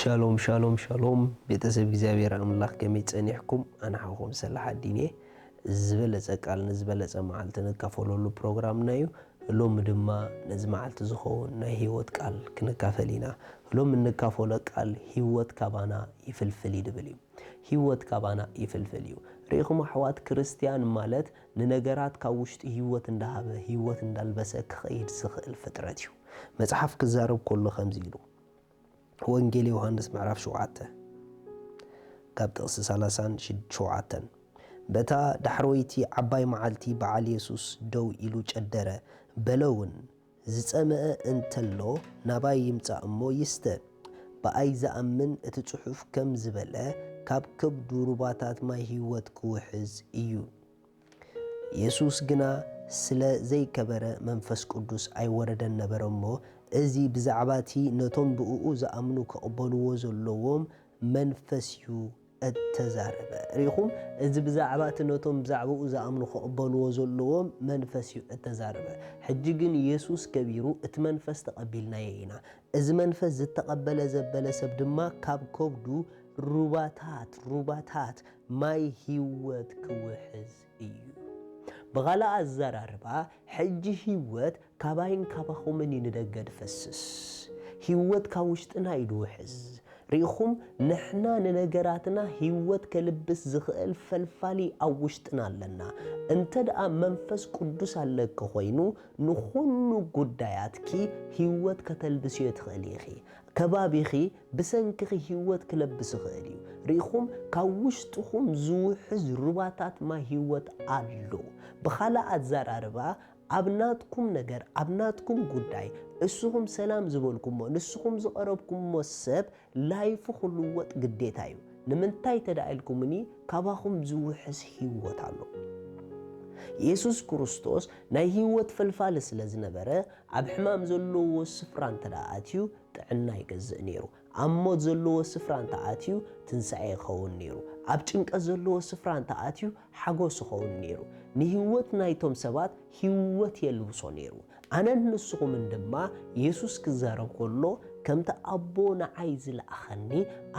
ሻሎም ሻሎም ሻሎም፣ ቤተሰብ እግዚኣብሔር ኣምላኽ ከመይ ጸኒሕኩም? ኣነ ሓውኹም ሰላሕ ኣዲን እየ። ዝበለጸ ቃል ንዝበለጸ መዓልቲ ንካፈለሉ ፕሮግራምና እዩ። ሎሚ ድማ ነዚ መዓልቲ ዝኸውን ናይ ህይወት ቃል ክንካፈል ኢና። ሎሚ እንካፈሎ ቃል ህይወት ካባና ይፍልፍል ይድብል እዩ። ህይወት ካባና ይፍልፍል እዩ። ርኢኹም ኣሕዋት፣ ክርስትያን ማለት ንነገራት ካብ ውሽጢ ህይወት እንዳሃበ ህይወት እንዳልበሰ ክኸይድ ዝኽእል ፍጥረት እዩ። መጽሓፍ ክዛረብ ከሎ ከምዚ ኢሉ፣ ወንጌል ዮሃንስ ምዕራፍ ሸውዓተ ካብ ጥቕሲ ሰላሳን ሸውዓተን፣ በታ ዳሕረወይቲ ዓባይ መዓልቲ በዓል የሱስ ደው ኢሉ ጨደረ፣ በለ እውን፣ ዝጸመአ እንተሎ ናባይ ይምጻእ እሞ ይስተ። ብኣይ ዝኣምን እቲ ጽሑፍ ከም ዝበለ ካብ ከብዱ ሩባታት ማይ ህይወት ክውሕዝ እዩ። የሱስ ግና ስለ ዘይከበረ መንፈስ ቅዱስ ኣይወረደን ነበረ እሞ፣ እዚ ብዛዕባ እቲ ነቶም ብእኡ ዝኣምኑ ክቕበልዎ ዘለዎም መንፈስ እዩ እተዛረበ። ርኢኹም፣ እዚ ብዛዕባ እቲ ነቶም ብዛዕባኡ ዝኣምኑ ክቕበልዎ ዘለዎም መንፈስ እዩ እተዛረበ። ሕጂ ግን የሱስ ከቢሩ እቲ መንፈስ ተቐቢልናዮ ኢና። እዚ መንፈስ ዝተቐበለ ዘበለ ሰብ ድማ ካብ ከብዱ ሩባታት፣ ሩባታት ማይ ህይወት ክውሕዝ እዩ። ብኻልእ ኣዘራርባ፣ ሕጂ ህይወት ካባይን ካባኹምን እዩ ንደገ ድፈስስ። ህይወት ካብ ውሽጥና እዩ ድውሕዝ። ርኢኹም፣ ንሕና ንነገራትና ህይወት ከልብስ ዝኽእል ፈልፋሊ ኣብ ውሽጥና ኣለና። እንተ ደኣ መንፈስ ቅዱስ ኣለኪ ኮይኑ፣ ንኹሉ ጉዳያትኪ ህይወት ከተልብስዮ ትኽእሊ ኢኺ። ከባቢኺ ብሰንክኺ ህይወት ክለብስ ይኽእል እዩ። ርኢኹም፣ ካብ ውሽጥኹም ዝውሕዝ ሩባታት ማይ ህይወት ኣሎ። ብኻልእ ኣዘራርባ፣ ኣብ ናትኩም ነገር፣ ኣብ ናትኩም ጉዳይ፣ እስኹም ሰላም ዝበልኩሞ፣ ንስኹም ዝቐረብኩሞ ሰብ ላይፉ ክልወጥ ግዴታ እዩ። ንምንታይ ተዳ ኢልኩምኒ፣ ካባኹም ዝውሕዝ ህይወት ኣሎ። የሱስ ክርስቶስ ናይ ህይወት ፈልፋሊ ስለ ዝነበረ፣ ኣብ ሕማም ዘለዎ ስፍራ እንተ ደኣ ኣትዩ፣ ጥዕና ይገዝእ ነይሩ። ኣብ ሞት ዘለዎ ስፍራ እንተ ኣትዩ፣ ትንሳኤ ይኸውን ነይሩ። ኣብ ጭንቀት ዘለዎ ስፍራ እንተ ኣትዩ፣ ሓጎስ ይኸውን ነይሩ። ንህይወት ናይቶም ሰባት ህይወት የልብሶ ነይሩ። ኣነን ንስኹምን ድማ የሱስ ክዛረብ ከሎ፣ ከምቲ ኣቦ ንዓይ ዝለኣኸኒ፣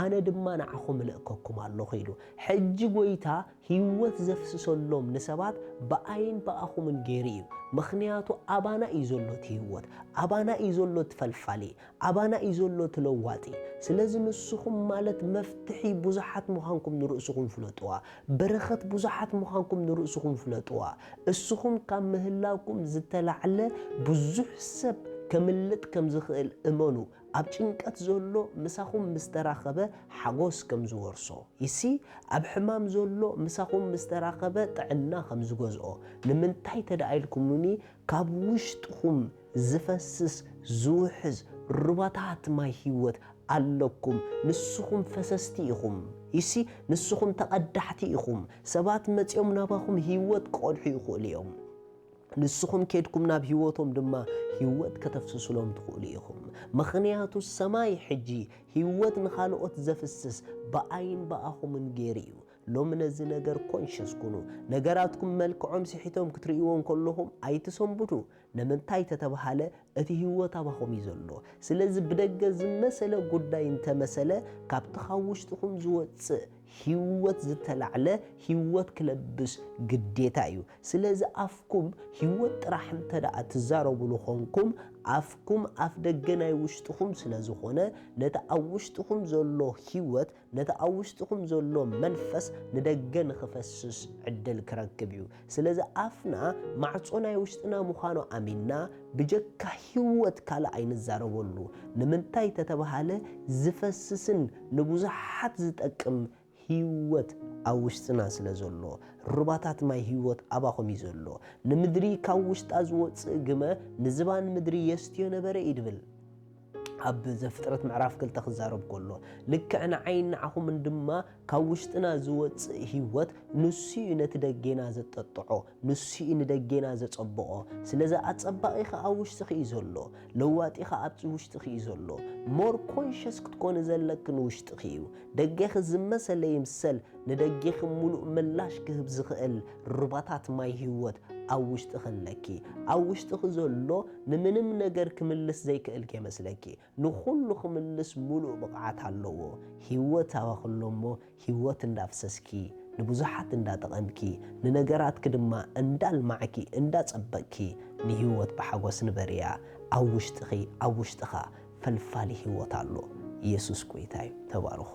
ኣነ ድማ ንዓኹም እልእከኩም ኣለኹ ኢሉ። ሕጂ ጐይታ ህይወት ዘፍስሰሎም ንሰባት ብኣይን ብኣኹምን ገይሩ እዩ። ምኽንያቱ ኣባና እዩ ዘሎ እቲ ህይወት፣ ኣባና እዩ ዘሎ እቲ ፈልፋሊ፣ ኣባና እዩ ዘሎ እቲ ለዋጢ። ስለዚ ንስኹም ማለት መፍትሒ ብዙሓት ምዃንኩም ንርእስኹም ፍለጥዋ። በረኸት ብዙሓት ምዃንኩም ንርእስኹም ፍለጥዋ። እስኹም ካብ ምህላውኩም ዝተላዕለ ብዙሕ ሰብ ከምልጥ ከም ዝኽእል እመኑ። ኣብ ጭንቀት ዘሎ ምሳኹም ምስ ተራኸበ ሓጎስ ከም ዝወርሶ። ይሲ ኣብ ሕማም ዘሎ ምሳኹም ምስ ተራኸበ ጥዕና ከም ዝገዝኦ። ንምንታይ ተደኣ ኢልኩምኒ፣ ካብ ውሽጥኹም ዝፈስስ ዝውሕዝ ሩባታት ማይ ህይወት ኣለኩም። ንስኹም ፈሰስቲ ኢኹም። ይሲ ንስኹም ተቐዳሕቲ ኢኹም። ሰባት መጺኦም ናባኹም ህይወት ክቐድሑ ይኽእሉ እዮም። ንስኹም ኬድኩም ናብ ህይወቶም ድማ ህይወት ከተፍስሱሎም ትኽእሉ ኢኹም። ምኽንያቱ ሰማይ ሕጂ ህይወት ንኻልኦት ዘፍስስ ብኣይን ብኣኹምን ገይሩ እዩ። ሎሚ ነዚ ነገር ኮንሽስ ኩኑ። ነገራትኩም መልክዖም ስሒቶም ክትርእይዎ እንከለኹም ኣይትሰንብዱ። ንምንታይ ተተባሃለ እቲ ህይወት ኣባኹም እዩ ዘሎ። ስለዚ ብደገ ዝመሰለ ጉዳይ እንተመሰለ ካብቲ ካብ ውሽጥኹም ዝወጽእ ህይወት ዝተላዕለ ህይወት ክለብስ ግዴታ እዩ። ስለዚ ኣፍኩም ህይወት ጥራሕ እንተ ደኣ ትዛረቡሉ ኾንኩም፣ ኣፍኩም ኣፍ ደገ ናይ ውሽጥኹም ስለ ዝኾነ፣ ነቲ ኣብ ውሽጥኹም ዘሎ ህይወት፣ ነቲ ኣብ ውሽጥኹም ዘሎ መንፈስ ንደገ ንኽፈስስ ዕድል ክረክብ እዩ። ስለዚ ኣፍና ማዕጾ ናይ ውሽጥና ምዃኑ ኣሚንና፣ ብጀካ ህይወት ካልእ ኣይንዛረበሉ። ንምንታይ ተተባሃለ፣ ዝፈስስን ንብዙሓት ዝጠቅም ህይወት ኣብ ውሽጥና ስለ ዘሎ፣ ሩባታት ማይ ህይወት ኣባኹም እዩ ዘሎ። ንምድሪ ካብ ውሽጣ ዝወጽእ ግመ ንዝባን ምድሪ የስትዮ ነበረ እዩ ድብል። ኣብ ዘፍጥረት ምዕራፍ ክልተ ክዛረብ ከሎ፣ ልክዕ ንዓይን ንዓኹምን ድማ ካብ ውሽጥና ዝወጽእ ህይወት ንሱ እዩ ነቲ ደጌና ዘጠጥዖ፣ ንሱ እዩ ንደጌና ዘጸብቖ። ስለዚ ኣጸባቒ ኸኣ ኣብ ውሽጥኺ እዩ ዘሎ፣ ለዋጢ ኸኣ ኣብ ውሽጥኺ እዩ ዘሎ። ሞር ኮንሸስ ክትኮኒ ዘለኪ ንውሽጥኺ እዩ። ደጌኺ ዝመሰለ ይምሰል፣ ንደጌኺ ምሉእ ምላሽ ክህብ ዝኽእል ሩባታት ማይ ህይወት ኣብ ውሽጥኺ ኣለኪ። ኣብ ውሽጥኺ ዘሎ ንምንም ነገር ክምልስ ዘይክእል ከይመስለኪ። ንኹሉ ክምልስ ሙሉእ ብቕዓት ኣለዎ። ህይወት ኣባኺ ኣሎ እሞ፣ ህይወት እንዳፍሰስኪ፣ ንብዙሓት እንዳጠቐምኪ፣ ንነገራትኪ ድማ እንዳልማዕኪ፣ እንዳጸበቕኪ፣ ንህይወት ብሓጎስ ንበርያ። ኣብ ውሽጥኺ፣ ኣብ ውሽጥኻ ፈልፋሊ ህይወት ኣሎ። ኢየሱስ ጎይታ እዩ። ተባረኹ።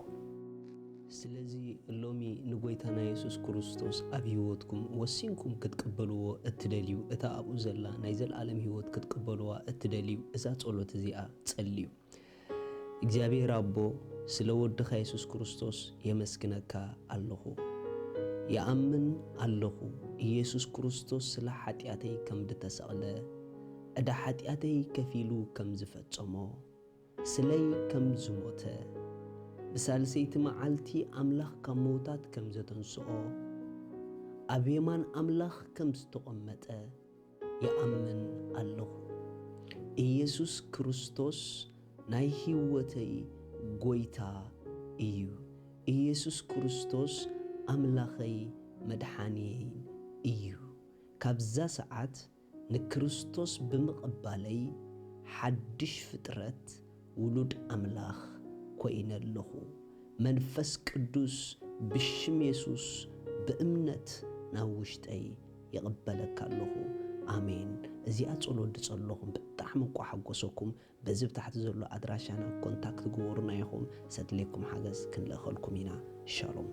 ስለዚ ሎሚ ንጎይታና የሱስ ክርስቶስ ኣብ ህይወትኩም ወሲንኩም ክትቅበልዎ እትደልዩ፣ እታ ኣብኡ ዘላ ናይ ዘለኣለም ህይወት ክትቅበልዋ እትደልዩ፣ እዛ ጸሎት እዚኣ ጸልዩ። እግዚኣብሔር ኣቦ፣ ስለ ወድኻ የሱስ ክርስቶስ የመስግነካ ኣለኹ። ይኣምን ኣለኹ፣ ኢየሱስ ክርስቶስ ስለ ሓጢኣተይ ከም ዝተሰቕለ፣ ዕዳ ሓጢኣተይ ከፊሉ ከም ዝፈጸሞ፣ ስለይ ከም ዝሞተ፣ ብሳልሰይቲ መዓልቲ ኣምላኽ ካብ ምዉታት ከም ዘተንስኦ፣ ኣብ የማን ኣምላኽ ከም ዝተቐመጠ ይኣምን ኣለኹ። ኢየሱስ ክርስቶስ ናይ ህይወተይ ጎይታ እዩ። ኢየሱስ ክርስቶስ ኣምላኸይ መድሓንየይን እዩ። ካብዛ ሰዓት ንክርስቶስ ብምቕባለይ ሓድሽ ፍጥረት ውሉድ ኣምላኽ ኮይነ ኣለኹ። መንፈስ ቅዱስ ብሽም የሱስ ብእምነት ናብ ውሽጠይ ይቕበለካ ኣለኹ። ኣሜን። እዚኣ ጸሎት ዝጸለኹም ብጣዕሚ እንቋ ሓጎሰኩም። በዚ ብታሕቲ ዘሎ ኣድራሻና ኮንታክት ግበሩና ኢኹም። ዘድልየኩም ሓገዝ ክንልእኸልኩም ኢና። ሻሎም።